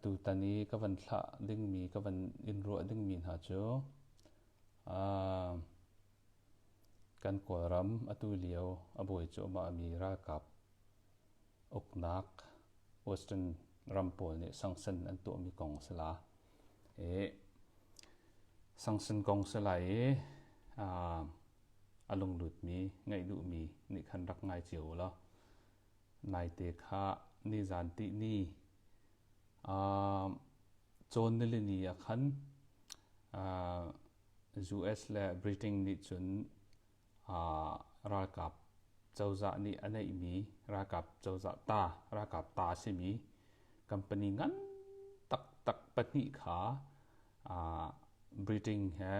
Atutan i ka van thlah dingmi, ka van in ruah dingmi hna cu kan Kawlram atu lio a buai cuahmahmi ralkap uknak Western ram pawl nih sanction an tuahmi kong a si la. Sanction kong si lai i a lunglutmi, ngaih duhmi nih khan rak ngai cio u law naite kha nizan tihni cawn nilini ah khan US le Britain nih cun ralkap cozah nih a neihmi ralkap cozah ta ralkap ta a simi company ngan taktak pahnih kha Britain he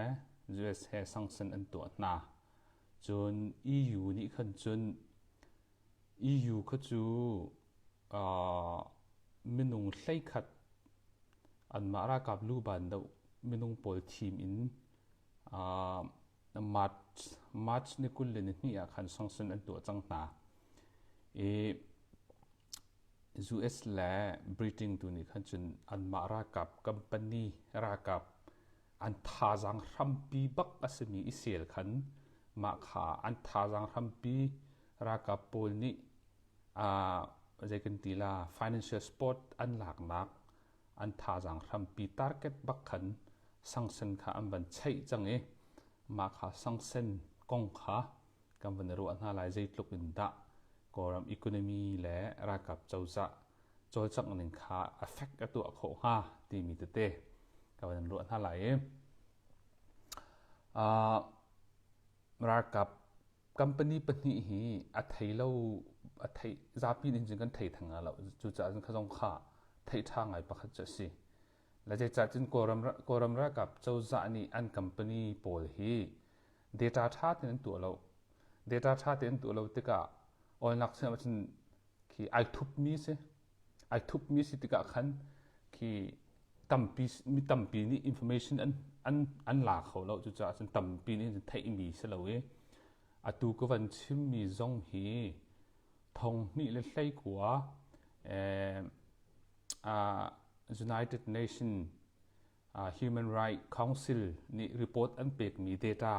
US he sanction an tuah hna. Cun EU nih khan cun EU kha cu minung 11 anmah ralkap luban deuh minung pawl thim in March ni 22 ah khan sanction an tuah cang hna. I US le Britain tu nih khan cun anmah ralkap company ralkap an thazaang hrampi bak a simi i sel khan mah kha an thazaang hrampi ralkap pawl nih zei kan ti la financial support an laknak an thazaang hrampi target bak khan sanction kha an van cheih cang i mah kha sanction kong kha kan van i ruah hna lai. Zeitluk in dah Kawlram economy le ralkap cozah cawlcangh ning kha affect a tuah khawh hnga timi tete ka van ruah hna lai i ralkap company pahnih hi a thei lo a thei zapi nih cun kan thei theng lo. Cucaah cun kha zong kha theih ṭha ngai pakhat cu a si. Le zeicah cun Kawlram ralkap cozah nih an company pawl hi data ṭha tein an tuah lo. Data ṭha tein an tuah lo tikah awlnak chim ahcun khi ai thupmi si. Ai thupmi si tikah khan khi tampi mi tampi nih information an la kho lo. Cucaah cun tampi nih theihmi si lo i atu ka van chimmi zong hi 2019 United Nation Human Rights Council nih report an pekmi data,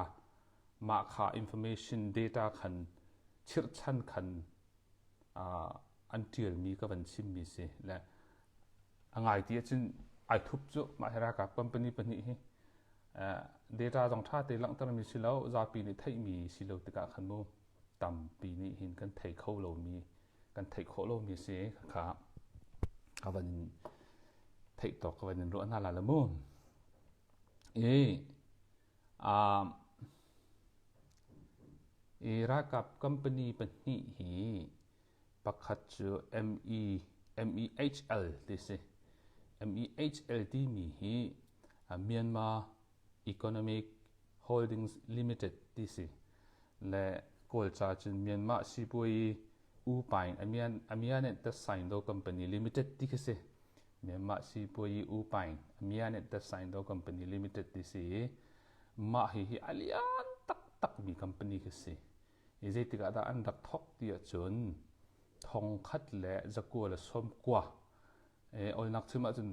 mah kha information data khan chirhchan khan an ṭialmi ka van chimmi si. Le a ngai ti ahcun ai thup cu mah hi ralkap company pahnih hi data zong ṭha te langhtermi si lo, zapi nih theihmi si lo tikah khan mu tampi nih hin kan thei kho lomi, kan theih khawh lomi si kha ka van in theih tawk ka van in ruah hna la la mu. I I ralkap company pahnih hi pakhat cu ME, MEHL ti si. MEHL timi hi Myanmar Economic Holdings Limited ti si. Le Kawlca cun Myanmar sipuayi U Paing Amyanet Saindo Company Limited ti khi si. Myanmar sipuayi U Paing Amyanet Saindo Company Limited ti si. Mah hihi a lian taktakmi company khi si. I zeitik ah dah an rak thawk ti ahcun 1990 olnak chim ahcun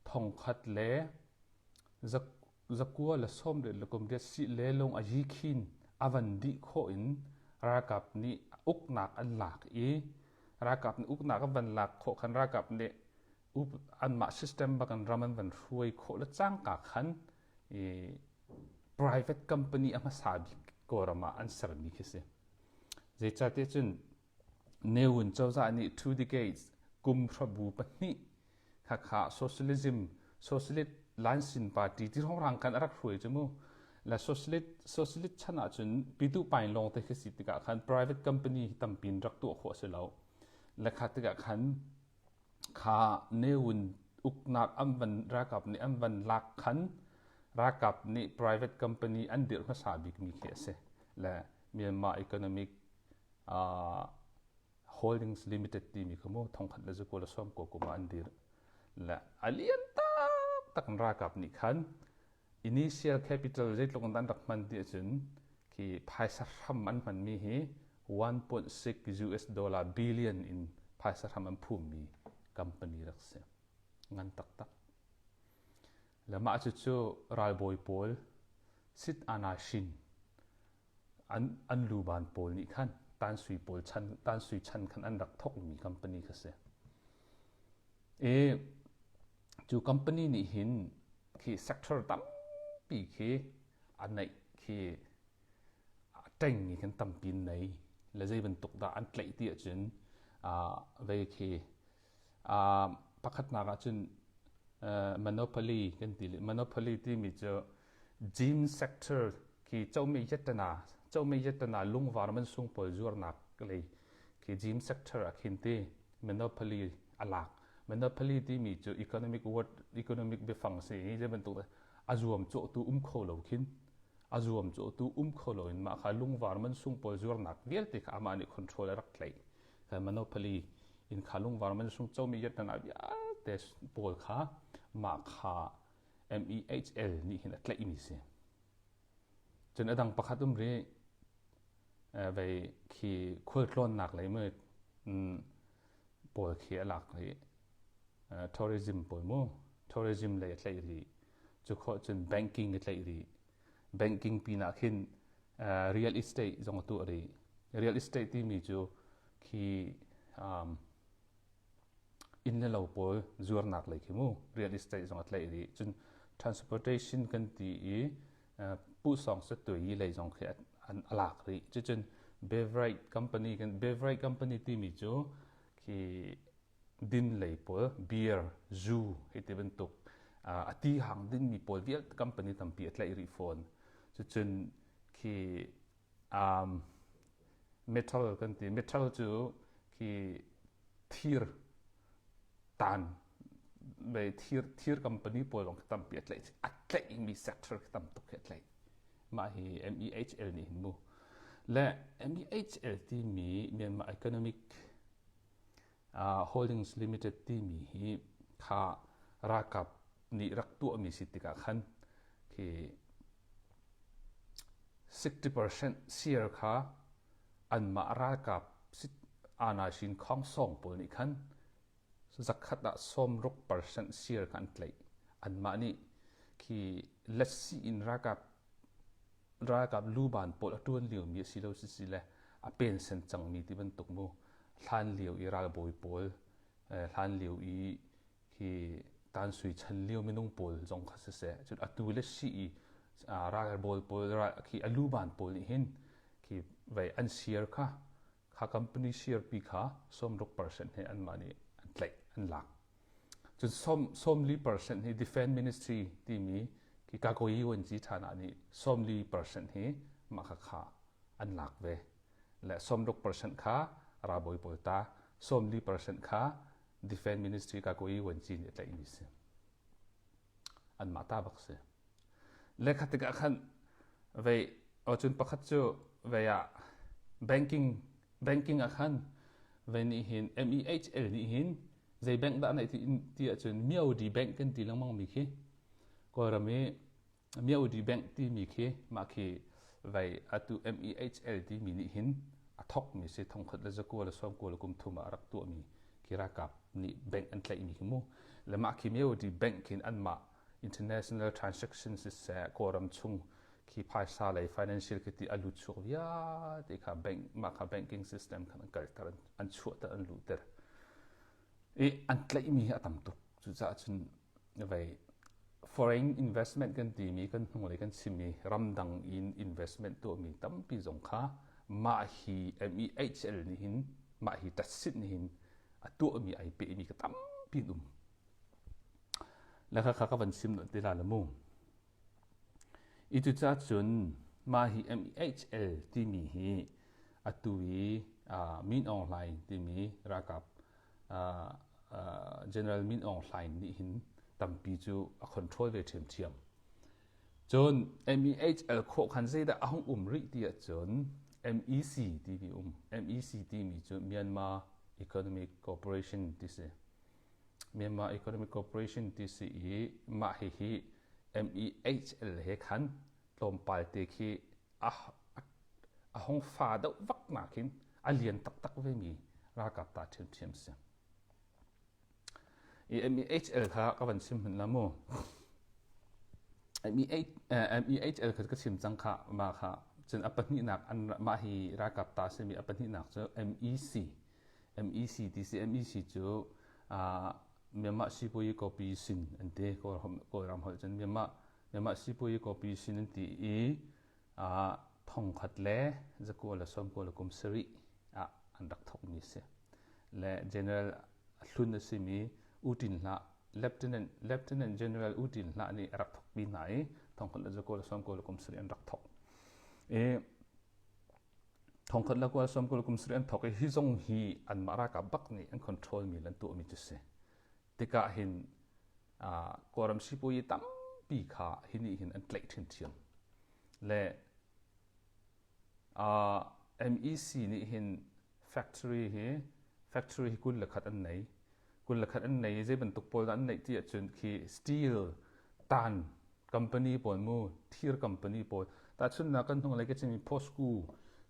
1998 si le lung a yi khin a van dih khawh in ralkap nih uknak an lak i ralkap nih uknak an van lak khawh khan ralkap nih anmah system bak in ram an van hruai khawh le cangka khan i private company a hmasa bik Kawlram ah an sermi khi si. Zeicahtiah cun Ne Win cozah nih 2 decades, kum hrabu pahnih khakha socialism, socialist Lansin Party ti rang khan a rak hruai cu mu. La socialist chan ahcun pitu pain lawng te khi si tikah khan private company hi tampi in rak tuah khawh a si lo. Le kha tikah khan kha Ne Win uknak an van ralkap nih an van lak khan ralkap nih private company an dirh hmasa bikmi khi a si. Le Myanmar Economic Holdings Limited timi kha mu 1999 kum ah an dirh. Le a lian taktak in ralkap nih khan initial capital zeitluk in an rak hman ti ahcun khi phaisa hram an hmanmi hi 1.6 US dollar billion in phaisa hram an phummi company rak si. Ngan taktak. Le mah cucu ralbawi pawl sit anashin an an luban pawl nih khan tansui pawl chan tansui chan khan an rak thokmi company kha si. I cu company nih hin khi sector tampi khi a neih khi a ṭengmi khan tampi an nei. Le zei bantuk dah an tlaih ti ahcun vei khi pakhatnak ahcun monopoly kan ti monopoly timi cu gym sector khi comi yattana comi yattana lungvar mansung pawl zuarnak lei khi gym sector ah khin ti monopoly a lak monopoly timi cu economic word economic biafang si i zei bantuk a zuam cawhtu um kho lo khin a zuam cawhtu um kho lo in mah kha lungvar mansung pawl zuarnak vialte kha amah nih control a rak tlaih monopoly in kha lungvar mansung comi yatana vialte pawl kha mah kha MEHL nih hin a tlaihmi si. Cun a dang pakhat um rih vei khi khualtlawnnak lei mu pawl khi a lak rih tourism pawl mu tourism lei a tlaih rih cu khawh cun banking a tlaih rih banking pinah khin real estate zong a tuah rih real estate timi cu khi inn le lo pawl zuarnak lei khi mu real estate zong a tlaih rih cun transportation kan ti i puhsawng satui lei zong khi an a lak rih cucun beverage company kan beverage company timi cu khi din lei pawl beer zu hei ti bantuk a ti hang dingmi pawl vialte company tampi a tlaih rih fawn cucun khi um, metal kan ti metal cu khi thir tan ve thir thir company pawl zong tampi a tlaih a tlaihmi sector khi tam tuk khi a tlaih mah hi MEHL nih hin mu le MEHL timi Myanmar Economic uh, Holdings Limited timi hi kha ralkap nih rak tuahmi si tikah khan khi 60% share kha anmah ralkap anashin khongsong pawl nih khan zakhat ah 60% share kha an tlaih. Anmah nih khi letsi in ralkap ralkap luban pawl a ṭuan liomi a si lo si le a pensen cangmi ti bantuk mu hlan lio i ralbawi pawl hlan lio i khi tansui chan lio minung pawl zong kha siseh cun atu le si i ralbawi pawl khi a luban pawl nih hin khi vei an share kha kha company share pi kha 60% he anmah nih an tlaih an lak cun 40% hi defense ministry timi khi kakoyi wanci thana nih 40% hi mah kha kha an lak ve le 60% kha ralbawi pawl ta 40% kha defense ministry kakoyi wanci nih a tlaihmi si anmah ta bak si Le kha tikah khan vei cun pakhat cu vei ah banking banking ah khan vei nih hin MEHL nih hin zei bank dah neih ti ti ahcun Myaodi Bank kan ti lengmang mi khi Kawlram i Myaodi Bank timi khi mah khi vei atu MEHL timi nih hin a thokmi si thongkhat le zakua le sawmkua le kum thum ah a rak tuahmi khi ralkap nih bank an tlaihmi khi mu le mah khi Myaodi Bank khin anmah international transaction siseh Kawlram chung khi phaisa lei financial khi ti a lut chuak vialte kha bank mah kha banking system khan an kalter an chuahter an luhter i an tlaihmi hi a tam tuk cucaah cun vei foreign investment kan timi kan hnunglei kan chimmi ramdang in investment tuahmi tampi zong kha mah hi MEHL nih hin mah hi tatsit nih hin a tuahmi ai pehmi ka tampi um Le khakha ka van sim ti la le mu. I cucaah cun mah hi MEHL timi hi atu i uh, Min Aung Hlaing timi ralkap uh, uh, General Min Aung Hlaing nih hin tampi cu a control ve ṭhiamṭhiam. Cun MEHL khawh khan zeidah a hung um rih ti ahcun MEC timi um. MEC timi cu Myanmar Economic Corporation ti si. Myanmar Economic Corporation ti si i mah hihi MEHL he khan tlawmpal te khi a, a hung fa deuh vak nak in a lian taktak vemi ralkap ta ṭhiamṭhiam si. I MEHL kha ka van chim hmanh la mu. MEHL kha ka chim cang kha mah kha cun a pahnihnak an mah hi ralkap ta simi a pahnihnak cu MEC MEC ti si MEC cu Myanmar sipuayi copy sin an ti Kawlram holh cun Myanmar Myanmar sipuayi copy sin an ti i thongkhat le zakua le sawmkua le kum sarih ah an rak thawkmi si le general hlun a simi U Tin Hlah Lieutenant Lieutenant General U Tin Hlah nih a rak thawkpi hna i thongkhat le zakua le sawmkua le kum sarih an rak thawk i thongkhat le kua sawmkua le kum sarih an thawk i hi zong hi anmah ralkap bak nih an control mi le an tuahmi cu si tikah hin Kawlram sipuayi tampi kha hi nih hin an tlaih ṭhiamṭhiam. Le MEC nih hin factory hi factory hi 21 an nei. 21 an nei i zei bantuk pawl dah an neih ti ahcun khi steel tan company pawl mu thir company pawl tahchunhnak kan hnunglei ka chimmi POSCO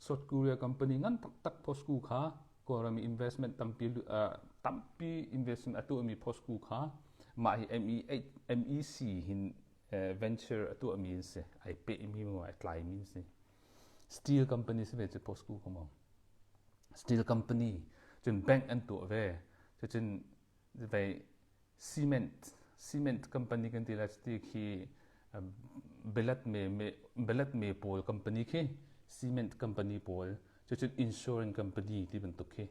South Korea company ngan taktak POSCO kha Kawlram i investment tampi tampi investment a tuahmi POSCO kha mah hi MEC hin venture a tuahmi an si ai pehmi mu ai tlaimi an si steel company si ve cu POSCO ko mu steel company cun bank an tuah ve cucun vei cement cement company kan ti lai ti khi belat me me belat me pawl company khi cement company pawl cucun insurance company ti bantuk khi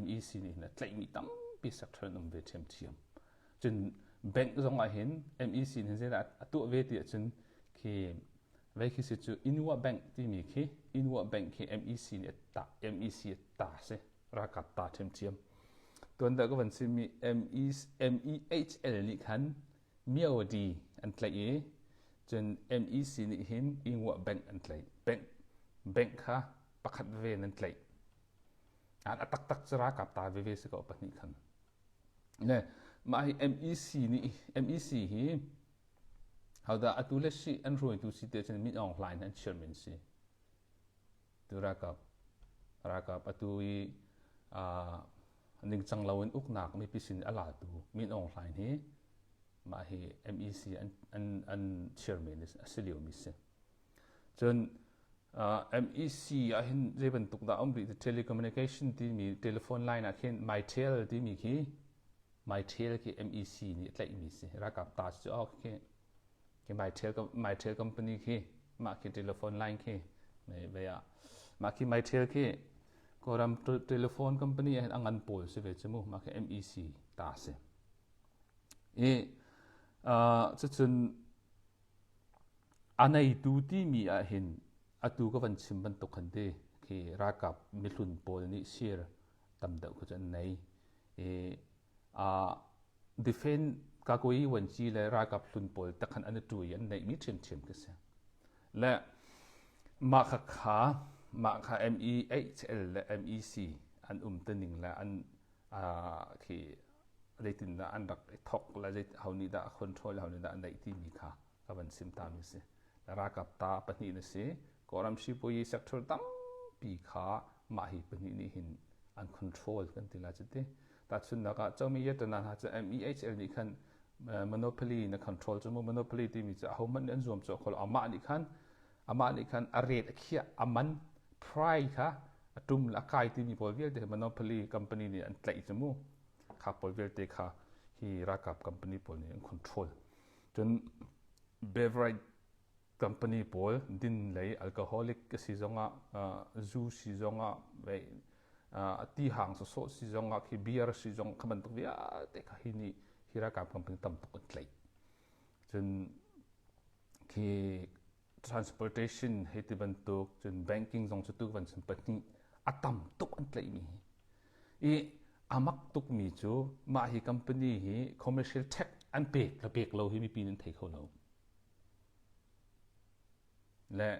MEC nih hin a tlaihmi tampi sector an um ve ṭhiamṭhiam. Cun bank zong ah hin MEC nih zeidah a tuah ve ti ahcun khi vei khi si cu Inwa Bank timi khi Inwa Bank khi MEC nih a ta MEC a ta si ralkap ta ṭhiamṭhiam. Tuan dah ka van chimmi MEHL nih khan Myawaddy an tlaih i cun MEC nih hin Inwa Bank an tlaih. Bank bank kha pakhat veve in an tlaih. A taktak cu ralkap ta veve si ko pahnih khan. Le mah hi MEC nih MEC hi hodah atu le si an hruaitu si te cun Min Aung Hlaing an chairman si. Tu ralkap ralkap atu i ningcang loin uknak mipi sin a latu Min Aung Hlaing hi mah hi MEC an an an chairman a si liomi si. Cun MEC ah hin zei bantuk dah um rih telecommunication timi telephone line ah khin Mytel timi khi Mytel khi MEC nih a tlaihmi si ralkap ta cu awk khi khi Mytel Mytel company khi mah khi telephone line khi mei ah mah khi Mytel khi Kawlram telephone company ah hin a ngan pawl si ve cu mu mah khi MEC ta si i cucun A neitu timi ahhin atu ka van chim bantuk khan ti khi ralkap mihlun pawl nih sir tam deuh khu cu an nei. I defend kakuai vuanci le ralkap hlun pawl tak khan an i tu i an neihmi ṭhiamṭhiam khi si. Le mah kha kha mah kha MEHL le MEC an um tening le an khi zeitindah an rak i thok le zei ho nih dah a control ho nih dah a neih timi kha ka van sim ta mi si. Ralkap ta pahnih na si. Kawlram sipuayi sector tampi kha mah hi pahnih nih hin an control kan ti la cuti. Tahchunhnak ah Chomi Yetana hna cu MEHL nih khan monopoly na control cu mu monopoly timi cu ahohmanh nih an zuam cawh kho lo amah nih khan amah nih khan a rate a khiah a man price kha a tum le a kai timi pawl vialte monopoly company nih an tlaih cu mu kha pawl vialte kha hi ralkap company pawl nih an control cun beverage company pawl din lei alcoholic si zongah zu si zongah ti hang sawsawh si zongah khi beer si zong kha bantuk vialte kha hi nih hi ralkap company tam tuk an tlaih cun khi transportation hei ti bantuk cun banking zong cu tu van chim pahnih a tam tuk an tlaihmi hi i a mak tukmi cu mah hi company hi commercial tax an pek le pek lo hi mipi nan thei kho lo le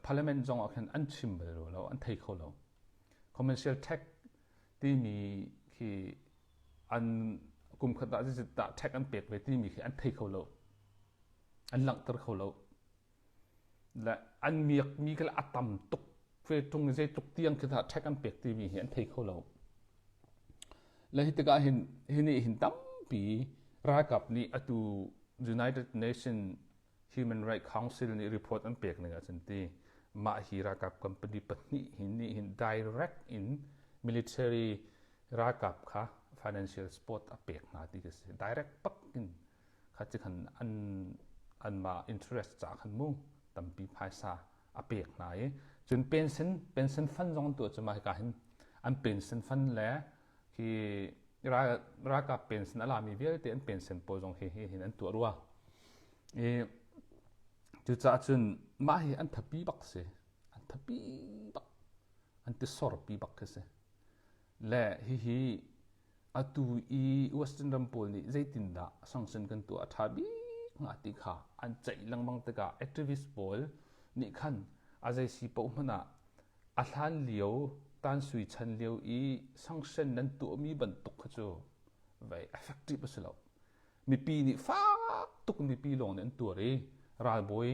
parliament zong ah khan an chim bal lo an thei kho lo commercial tax timi khi an kum khat ah zeizat dah tax an pek ve timi khi an thei kho lo an langhter kho lo le an miakmi kha a tam tuk fe tung zeitluk tiang khi dah ṭhek an pek timi hi an thei kho lo le hi tikah hin hi nih hin tampi tampi ralkap nih atu United Nation Human Rights Council nih report an pek ning ahcun ti mah hi ralkap company pahnih hin nih hin direct in military ralkap kha financial support a pek hna ti ka si. Direct pak in kha ci khan an anmah interest ca khan mu tampi phaisa a pek hna i cun pension pension fund zong an tuah cu mah hika hin an pension fund le hi ralkap pension a lami vialte an pension pawl zong hi hi hin an tuah rua i cucaah cun mah hi an thapi bak si an thapi bak an tisorpi bak khi si le hihi atu i Western ram pawl nih zeitindah sanction kan tuah a ṭha bik hnga ti kha an ceih lengmang tikah activist pawl nih khan a zei si paoh hmanh ah a hlan lio tansui chan lio i sanction nan tuahmi bantuk kha cu vei effective a si lo. Mipi nih fak tuk mipi lawng nih an tuar i ralbawi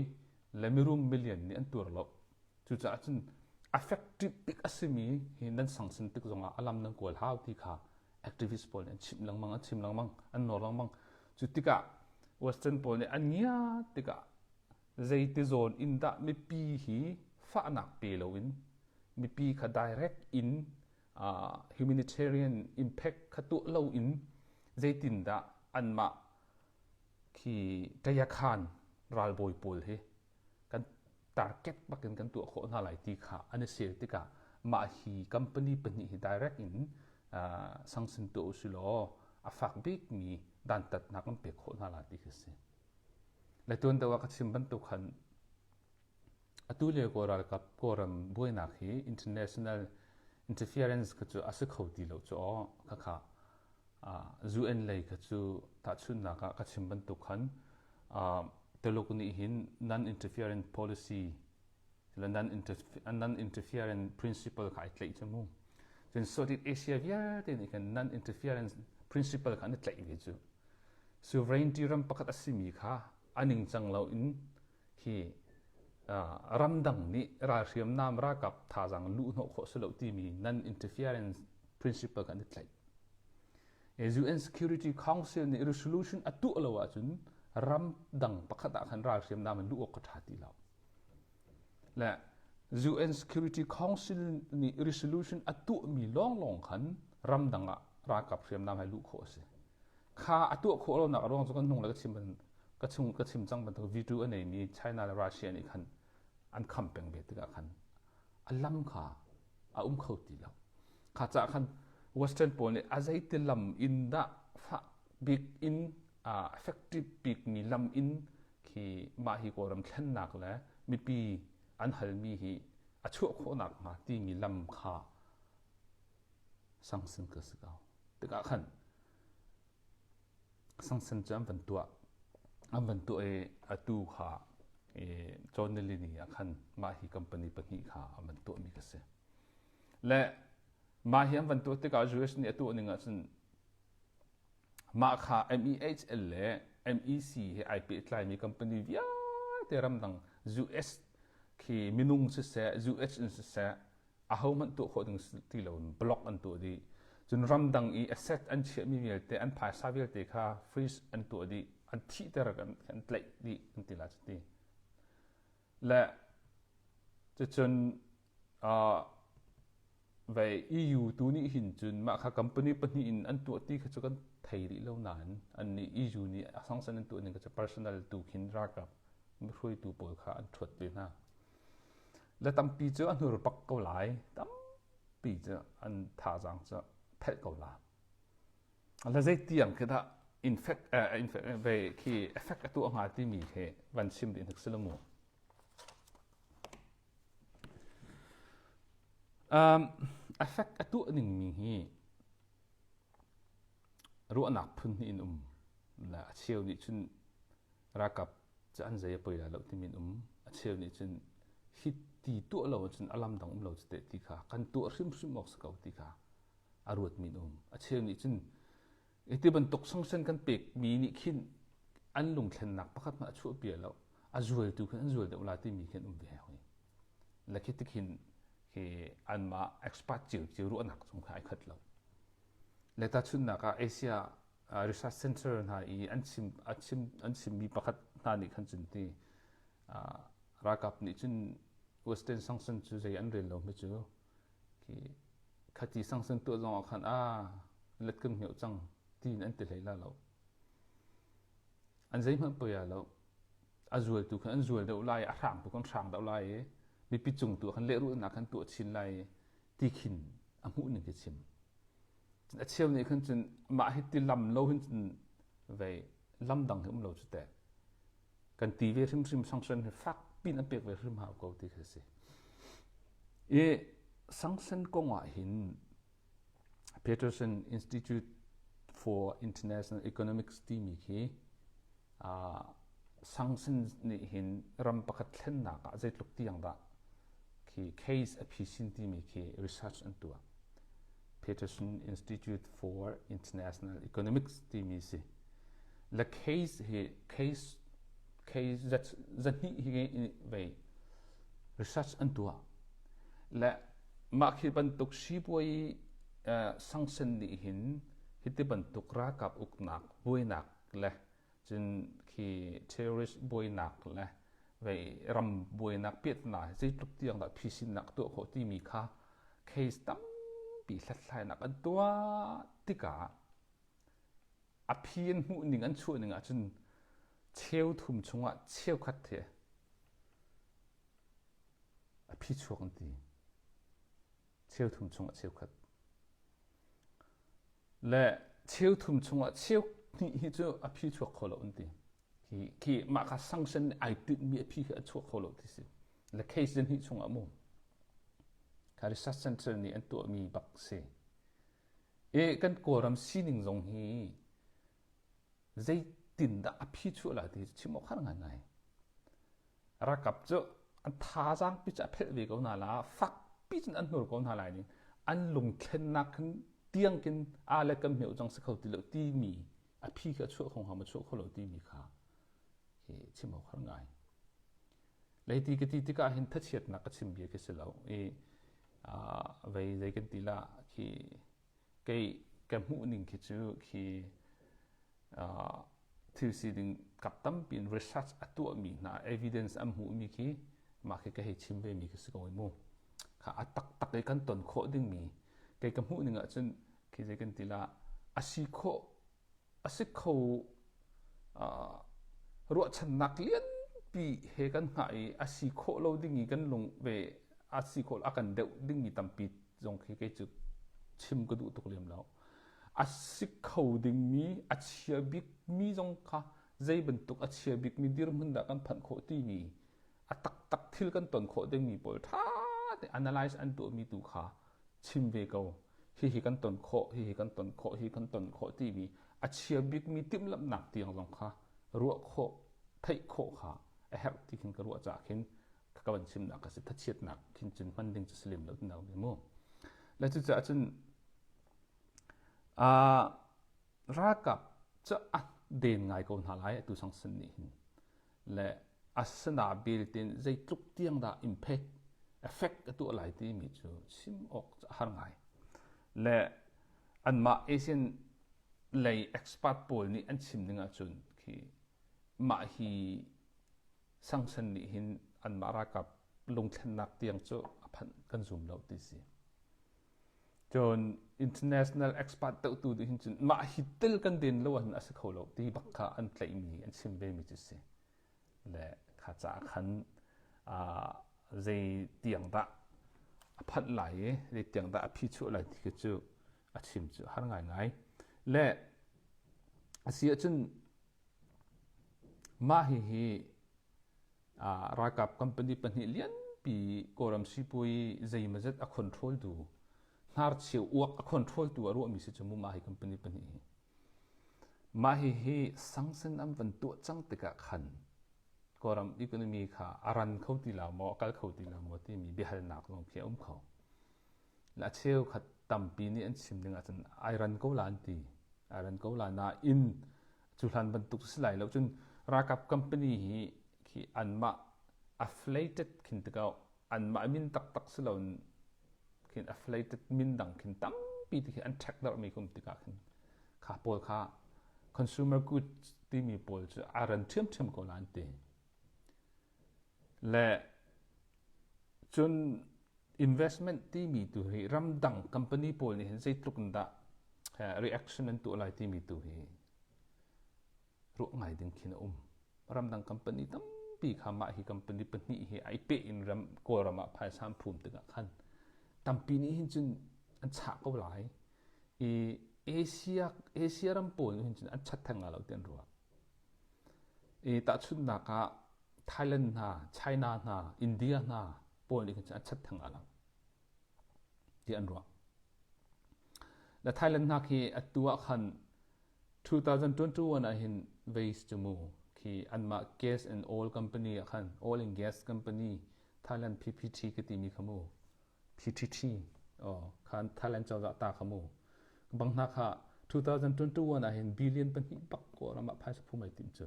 le mirum milian nih an tuar lo. Cucaah cun effective bik a simi hi nan sanction tik zongah a lam nan kawl hau ti kha activist pawl nih an chimh lengmang, an chim lengmang, an nawr lengmang. Cu tikah Western pawl nih an ngiat tikah zeiti zawn in dah mipi hi fahnak pe loin mipi kha direct in uh, humanitarian impact kha tuah loin zeitindah anmah khi tayakhan ralbawi pawl hi kan target bakin kan tuah khawh hna lai ti kha an i sel tikah mah hi company pahnih hi direct in uh, sanction tuah usih law a fak bikmi dantatnak kan pek khawh hna la ti khi si. Le tuan deuh ah ka chim bantuk khan atu lio Kawl ralkap Kawlram buainak hi international interference kha cu a si kho ti lo cu aw khakha UN lei kha cu tahchunhnak ah ka chim bantuk khan Tuluk nih hin non-interference policy non-interference principle kha ai tlaih cu mu. Cun Southeast Asia vialte nih khan non-interference principle kha an i tlaih ve cu. Sovereignty ram pakhat a simi kha a ningcang loin hi ramdang nih ralhriamnam ralkap thazaang luhhnawh khawh si lo timi non-interference principle kha an i tlaih. UN Security Council nih resolution a tuah lo ahcun ramdang pakhat ah khan ralhriamnam in luh awk a ṭha ti lo. Le UN Security Council nih resolution a tuahmi lawnglawng khan ramdang ah ralkap hriamnam he luh khawh a si. Kha a tuah khawh lonak a ruang cu kan hnung le ka chim ka chung ka chim cang bantuk veto a neimi China le Russia nih khan an kham peng ve tikah khan a lam kha a um kho ti lo. Kha caah khan Western pawl nih a zeiti lam in dah fah bik in effective bikmi lam in khi mah hi Kawlram thlennak le mipi an halmi hi a chuah khawhnak hnga timi lam kha sanction ka si ko. Tikah khan sanction cu an van tuah. An van tuah i atu kha i cawn nilini ah khan mah hi company pahnih kha an van tuahmi ka si. Le mah hi an van tuah tikah US nih a tuah ning ahcun mah kha MEHL le MEC he ai pehtlaimi company vialte ramdang US khi minung siseh US in siseh ahohmanh tuah khawh ding ti loin block an tuah dih. Cun ramdang i asset an chiahmi vialte an phaisa vialte kha freeze an tuah dih, an thihter an, an tlaih dih an ti la cu ti. Le cucun uh, vei EU tu nih hin cun mah kha company pahnih in an tuah ti kha cu kan thei rih lo nain an nih EU nih a sangsan an tuah ning kha cu personal tu khin ralkap hruaitu pawl kha an ṭhuat ve hna. Le tampi cu a hnur bak ko lai. Tampi cu an thazaang cu phelh ko la. Le zei tiang khi dah infect eh, infect ve khi effect a tuah hnga timi khi van chim dih hnik si lo mu. Um, effect a tuah ning mi hi ruahnak phun hnih in um. Le a cheu nih cun ralkap cu an zei a poi lai lo timi an um. A cheu nih cun hi ti tuah lo ahcun a lam dang um lo cu teh ti kha kan tuah hrimhrim awk si ko ti kha a ruatmi an um. A cheu nih cun hi bantuk sanction kan pekmi nih khin an lungthlennak pakhat hmanh a chuahpi lo. A zualtu khin an zual deuh la timi khi an um ve hoi. Le khi tikhin khi anmah expert cio cio ruahnak chung kha ai khat lo. Le tahchunhnak ah Asia research center hna i an chim a chim an chimmi pakhat hna nih khan cun ti ralkap nih cun Western sanction cu zei an rel lo mi cu khi khati sanction tuah zong ah khan a let kan hmeuh cang tiin an ti hlei la lo. An zeihmanh poi ah lo. A zualtu khan an zual deuh lai, a hrangtu kan hrang deuh lai i mipi cung tu khan lehrulhnak khan tuah chin lai ti khin a hmuh ning khi chim. A cheu nih khan cun mah hi ti lam lo hin cun vei lam dang hi um lo cu teh. Kan ti ve hrimhrim sanction hi fak pin an pek ve hrim hau ko ti khi si. I sanction kong ah hin Peterson Institute for International Economics timi khi uh, sanction nih hin ram pakhat thlennak ah zeitluk tiang dah khi case a phisin timi khi research an tuah. Peterson Institute for International Economics timi si. Le case hi case case zahnih hi vei research an tuah. Le Mah khi bantuk sipuai sanction nih hin hiti bantuk ralkap uknak buainak le cun khi terrorist buainak le vei ram buainak piatna zeitluk tiang dah phisinnak tuah khawh timi kha case tampi hlathlainak an tuah tikah a phi an hmuh ning an chuah ning ahcun cheu thum chungah cheukhat he A phichuak an ti. Cheuthum chungah cheukhat. Le cheuthum chungah cheu hnih hi cu a phichuak kho lo an ti. Khi, khi mah kha sanction nih ai tinhmi a phi khi a chuak kho lo ti si. Le case zan hnih chungah mu. Kha research center nih an tuahmi bak si. E kan Kawlram sining zong hi zeitindah a phi chuah lai ti chim awk har ngaingai. Ralkap cu an thazaang pi cu a phelh ve ko hna la, fakpi cun an hnur ko hna lai ning an lungthlennak khin tiang khin a le kan hmeu cang si kho ti lo timi a phi kha a chuah kho hnga maw chuah kho lo timi kha hi chim awk har ngai. Leiti ka ti tikah hin thachiatnak ka chim bia khi si lo i vei zei kan ti la khi kei ka hmuh ning khi cu khi thil sining kap tampi in research a tuahmi hna evidence an hmuhmi khi mah khi ka hei chim ve mi khi si ko mu kha a taktak i kan ton khawh dingmi kei ka hmuh ning ahcun khi zei kan ti la a si khawh a si kho ruahchannak lianpi he kan hngah i a si khawh lo ding i kan lung ve a si khawh a kan deuh dingmi tampi zong khi kei cu chim ka duh tuk lem lo. A si kho dingmi a chia bikmi zong kha zei bantuk a chia bikmi dirhmun dah kan phanh khawh timi a taktak thil kan ton khawh dingmi pawl ṭha te analyze an tuahmi tu kha chim ve ko. Hihi kan ton khawh, hihi kan ton khawh, hi kan ton khawh timi a chia bikmi timhlamhnak tiang zong kha ruah khawh, theih khawh kha a herh ti khin ka ruah caah khin ka van chimnak ka si thachiatnak khin cun hman ding cu si lem lo tinak mi mu. Le cucaah cun ralkap cu a den ngai ko hna lai atu sang sin nih hin le asana beltin zeitluk tiang dah impact effect a tuah lai timi cu chim awk a har ngai. Le anmah Asian lei expert pawl nih an chim ning ahcun khi mah hi sanction nih hin anmah ralkap lungthlennak tiang cu a phanh kan zum lo ti si. Cun international expert deuhtu nih hin cun mah hi tel kan den lo ahcun a si kho lo ti bak kha an tlaihmi an chim ve mi cu si. Le kha caah khan zei tiang dah a phanh lai i zei tiang dah a phi chuah lai ti khi cu a chim cu har ngaingai. Le a si ahcun mah hihi ralkap company pahnih lianpi Kawlram sipuai zeimawzat a control tu hnarcheu uak a control tu a ruahmi si cu mu mah hi company pahnih hi. Mah hihi sanction an van tuah cang tikah khan Kawlram economy kha a ran kho ti lo maw, a kal kho ti lo maw timi biahalnak zong khi a um kho. A cheukhat tampi nih an chim ding ahcun ai ran ko la an ti. Ai ran ko la nain cu hlan bantuk si lai lo cun ralkap company hi khi anmah affiliated khin tikah anmah min taktak si loin khin affiliated min dang khin tampi ti khi an ṭhek darhmi kum tikah khin kha pawl kha. Consumer goods timi pawl cu a ran ṭhiamṭhiam ko la an ti. Le cun investment timi tu hi ramdang company pawl nih hin zeitluk in dah reaction an tuah lai timi tu hi ruah ngai ding khin a um. Ramdang company tampi kha mah hi company pahnih hi ai peh in ram Kawlram ah phaisa an phum tikah khan tampi nih hin cun an chah ko lai i Asia Asia ram pawl nih hin cun an chat theng lo ti an ruah. I tahchunhnak ah Thailand hna, China hna, India hna pawl nih khin cun an chat theng lo ti an ruah. Le Thailand hna khi atu ah khan 2021 ah hin vase cu mu khi anmah gas and oil company ah khan oil and gas company Thailand PPT ka timi kha mu PTT oh khan Thailand cozah ta kha mu bang hna kha 2021 ah hin billion pahnih bak Kawlram ah phaisa phum ai tim cu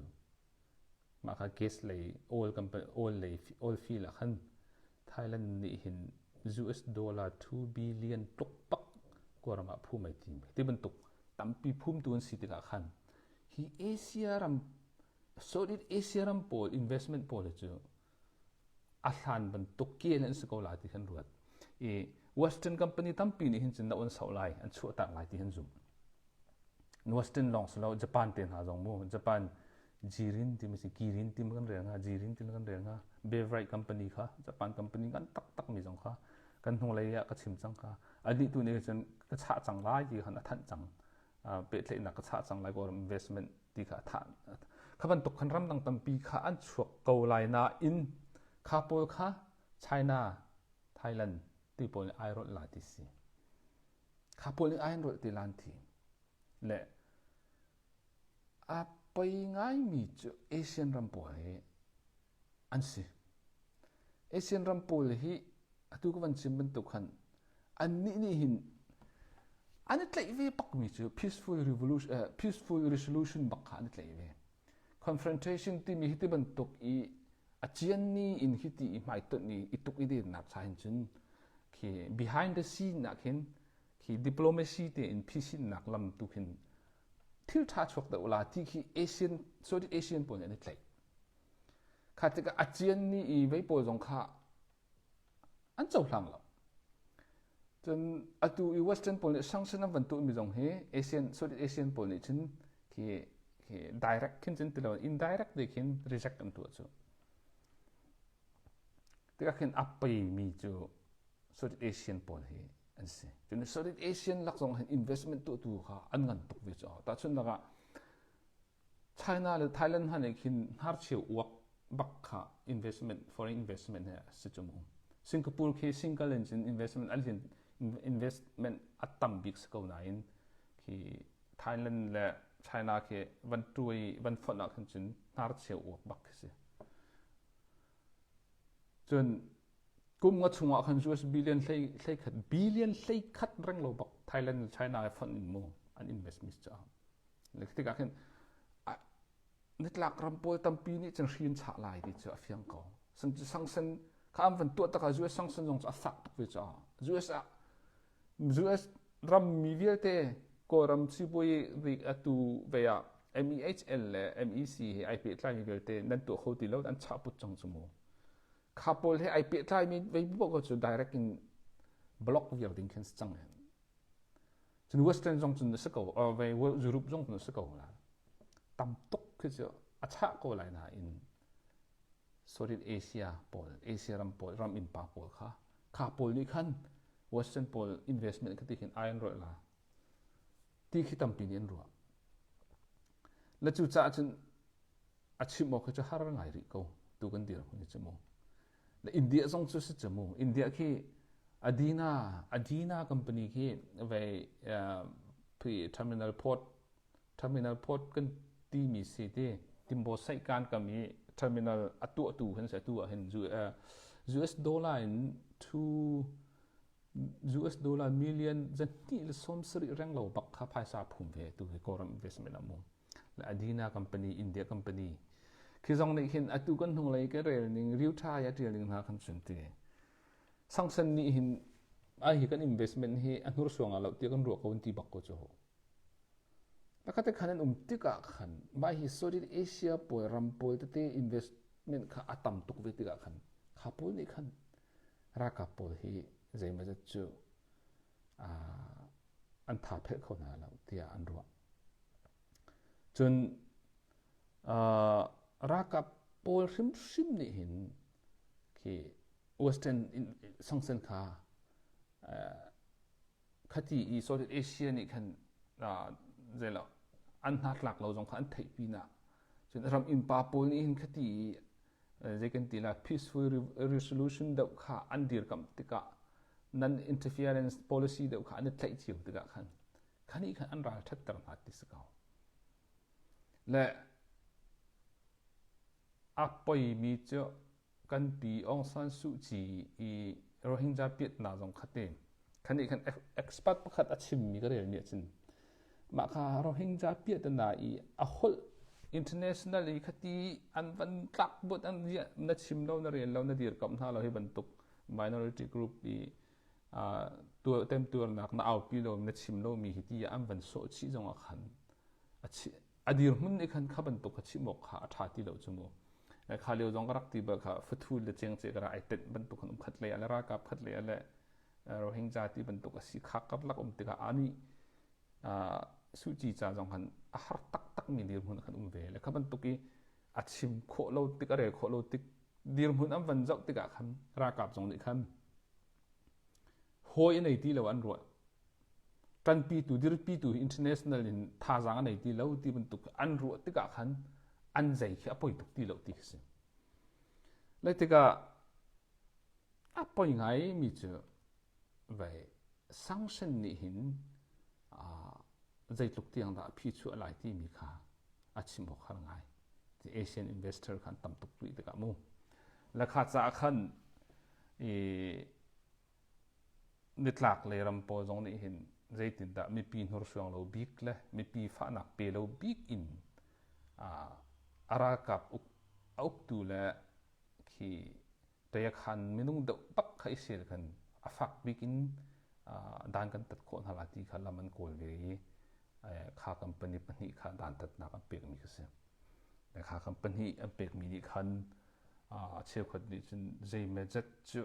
mah kha gas lei oil company oil lei oil field ah khan Thailand nih hin US dollar 2 billion tluk bak Kawlram ah phum ai tim ti bantuk tampi phumtu an si tikah khan hi Asia ram Southeast Asia ram pawl investment pawl hi cu a hlan bantuk kel an si ko lai ti kan ruat i Western company tampi nih hin cun na on sau lai an chuahtak lai ti kan zumh Western lawng si lo Japan te hna zong mu Japan Jirin timi si Kirin timi kan rel hnga Jirin timi kan rel hnga Beverage company kha Japan company ngan taktak mi zong kha kan hnulei ah ka chim cang kha anih tu nih cun ka chah cang lai ti khan a thanh cang pehtlaihnak ka chah cang lai Kawlram investment ti kha a thah kha bantuk khan ramdang tampi kha an chuak ko lai nain kha pawl kha China Thailand ti pawl nih ai rolh la ti si kha pawl nih ai rolh ti lan thi le a poi ngaimi cu Asian ram pawl hi an si. Asian ram pawl hi atu ka van chim bantuk khan annih nih hin an i tlaih ve bakmi cu peaceful revolution uh, peaceful resolution bak kha an i tlaih ve. Confrontation timi hi ti bantuk i a cian ni in hi ti i hmaitonh i i tuk i dennak cha hin cun khi behind the scene ah khin khi diplomacy te in phisinnak lam tu khin thil ṭha chuak deuh la ti khi Asian Southeast Asian pawl nih an i tlaih. Kha tikah a cian ni i vei pawl zong kha an cohlang lo. Cun atu i Western pawl nih sanction an van tuahmi zong hi Asian Southeast Asian pawl nih cun khi khi direct khin cun ti lo indirect te khin reject an tuah cu. Tikah khin a peimi cu Southeast Asian pawl hi an si. Cun Southeast Asian lak zong hin investment tuahtu kha an ngan tuk ve cu. Tahchunhnak ah China le Thailand hna nih khin hnarcheu uak bak kha investment foreign investment he a si cu mu. Singapore khi single in cun investment an lian investment a tam bik si ko nain khi Thailand le China khi van tuai van fonh ah khin cun hnarcheu uak bak khi si. Cun kum nga chungah khan US billion hlei hlei khat billion hlei khat reng lo bak Thailand le China he fonh in mu an investment caah Tikah khin nitlak ram pawl tampi nih cun hri an chah lai ti cu a fiang ko. Sanction kha an van tuah tak ah US sanction zong cu a fak tuk ve caah US ah US rammi vialte Kawlram sipuai atu ve ah MEHL le MEC he ai pehtlaimi vialte nan tuah kho ti lo an chah put cang cu mu. Kha pawl he ai pehtlaimi vei poah ko cu direct in block viar ding khin si cang. Cun Western zong cun a si ko, or Europe zong cun a si ko la. Tam tuk khi cu a chah ko lai nain Southeast Asia pawl, Asia ram pawl, ram innpa pawl kha, kha pawl nih khan Western pawl investment kha ti khin ai an rawih la. Ti khi tampi nih an ruah. Le cu caah cun a chim awk hi cu har ngai rih ko tu kan dirhmun hi cu mu le India zong cu si cu mu India khi Adina Adina company khi vei uh, terminal port terminal port kan timi si ti Timbo Saikan kam i terminal a tuahtu kan si atu ah hin US dollar in 2 US dollar million zahnih le sawm sarih reng lo bak kha phaisa phum ve tu hi Kawlram investment ah mu le Adina company India company khi zong nih hin atu kan hnunglei ka rel ning riu tha ya tial ning hna kan sun ti sangsan nih hin ai hi kan investment hi a hnursuang ah lo ti kan ruah ko ti bak ko chu. Lakha te khan an um tikah khan mah hi Southeast Asia pawl ram pawl tete investment kha a tam tuk ve tikah khan kha pawl nih khan ralkap pawl hi zeimawzat cu an tha phelh kho hna lo tiah an ruah. Cun ralkap pawl hrimhrim nih hin khi Western sangsen kha khati i Southeast Asia nih khan zeilo an hnatlak lo zong kha an theih pinah cun ram innpa pawl nih hin khati i zei kan ti la peaceful resolution deuh kha an dirkamh tikah non interference policy deuh kha an i tlaih cio tikah khan khani khan an ral ṭhatter hna ti si ko le a poimi cu kan pi Aung San Suu Kyi i Rohingya piatnak zong kha te khan nih khan expert pakhat a chimmi ka relmi ahcun mah kha Rohingya piahtana i a holh international i khati an van tlak buat an na chim lo na rel lo na dirkamh hna lo hi bantuk minority group i temtuarnak na aupi lo na chim lomi hi ti an van sawh chih zong ah khan a dirhmun nih khan kha bantuk kha chim awk kha a ṭha ti lo cu mu. Kha lio zong ka rak ti bal kha fathu le cengce ka ra ai tenh bantuk khan um khat lei ah le ralkap khat lei ah le Rohingya ti bantuk a si kha karlak um tikah ani Suh Kyi ca zong khan a har taktak mi dirhmun khan um ve le kha bantuk i a chim khawh lo tik a rel khawh lo tik dirhmun an van zoh tikah khan ralkap zong nih khan hawi a nei ti lo an ruah ṭanpitu dirpitu international in thazaang a nei ti lo ti bantuk an ruah tikah khan an zei khi a poi tuk ti lo ti khi si. Lai tikah a poi ngai mi cu vei sanction nih hin zeitluk tiang dah phi chuah lai timi kha a chim awk har ngai. Asian investor khan tam tuk rih tikah mu. Lakha caah khan i Nitlak lei ram pawl zong nih hin zeitindah mipi hnursuang lo bik le mipi fahnak pe lo bik in a ralkap uk, a uktu le khi tayakhan minung deuh bak kha i sel khan a fak bik in dan kan tat khawh hna la ti kha lam an kawl ve i kha company pahnih kha dan tatnak an pekmi kha si. Kha company an pekmi nih khan a cheukhat nih cun zeimawzat cu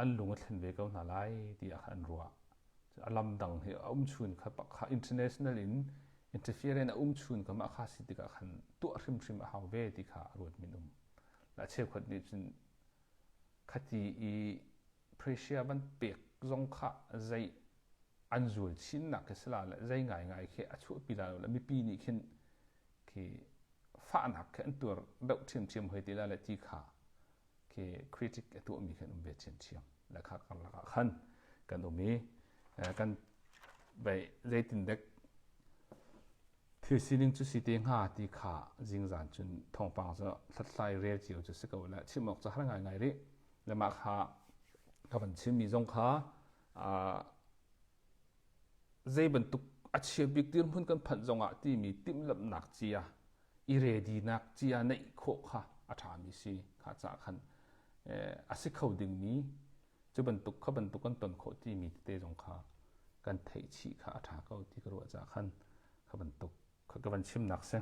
an lung a thlen ve ko hna lai tiah an ruah. A lam dang hi a um chun kha kha international in interfere in a um chun kha mah kha si tikah khan tuah hrimhrim a hau ve ti kha a ruat min um. La cheukhat nih cun khati i pressure van pek zong kha zei an zul chinnak khi sila le zei ngai ngai khi a chuahpi la lo le mipi nih khin khi fahnak khi an tuar deuh ṭhiamṭhiam hoi ti la le ti kha khi critic a tuahmi khan um ve ṭhiamṭhiam le kha karlak ah khan kan um i kan bei zeitindek thil sining cu si te hnga ti kha zingzan cun thawngpang cu hlathlai rel cio cu si ko le chim awk cu har ngai ngai rih le mah kha ka van chimmi zong kha zei bantuk a chia bik dirhmun kan phanh zongah timi timhlamhnak cia i redinak cia neih khawh kha a ṭhami si kha caah khan a si kho dingmi cu bantuk kha bantuk kan ton khawh timi tete zong kha kan theih chih kha a ṭha ko ti ka ruah caah khan kha bantuk ka van chimnak si.